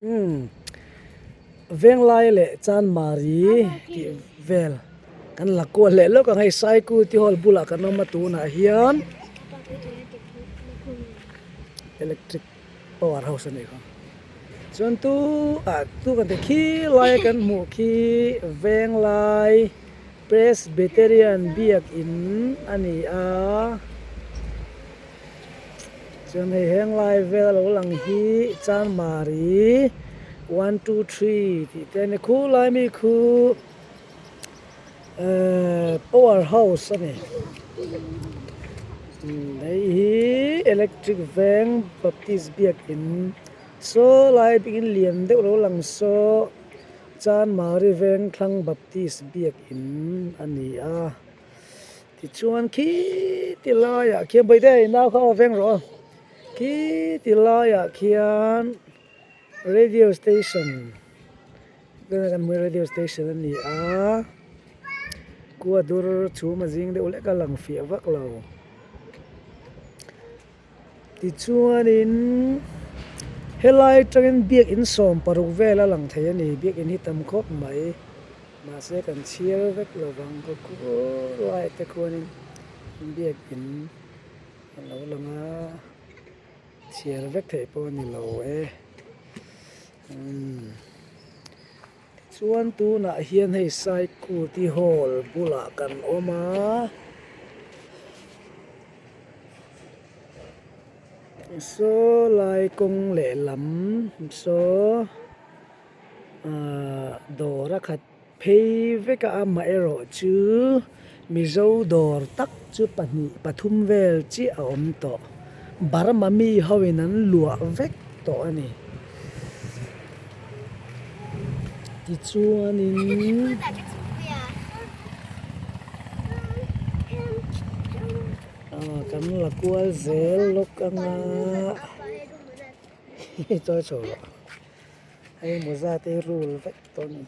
Umm Venglai leh Chanmari tih vel kan la kual leh lawk ang hei Saikuti hall bulah kan awm a tunah hian electric power house a nih kha chuan tu ah tu kan tih khi laia kan hmuh khi Venglai Presbyterian biakin a ni a. Chuan hei henglai vel a lo lang hi Chanmari one two three tih te a ni khulai mi khu ehh power house a ni umm hei hi electric veng baptist biakin saw lai biakin lian deuh lo lang saw Chanmari veng thlang baptist biakin a ni a. Tichuan khi ti laiah khian Bawihte nau kha aw veng rawh aw khi ti laiah khian radio station tunah kan hmu hi radio station a ni a kua dur chhum a zing deuh hlek a lang fiah vak lo tichuanin helai atangin biakin 16 vel a lang thei a ni biakin hi tam khawp mai. Mahse kan chhiar vek lo vang khaw kur lai te khuanin biakin a lo lang a chhiar vek theih pawh a ni lo e umm tichuan tunah hian hei Saikuti hall bulah kan awm a. Saw lai kawng lehlam saw. Ahh dawr a khat phei vek a amaherawh chu mizo dawr tak chu pahnih pathum vel chiah a awm tawh Burma mi ho in an luah vek tawh a ni tichuanin ah kan la kual zel lawk anga chawi chho rawh. Hei mawza te hi rul vek tawh a ni.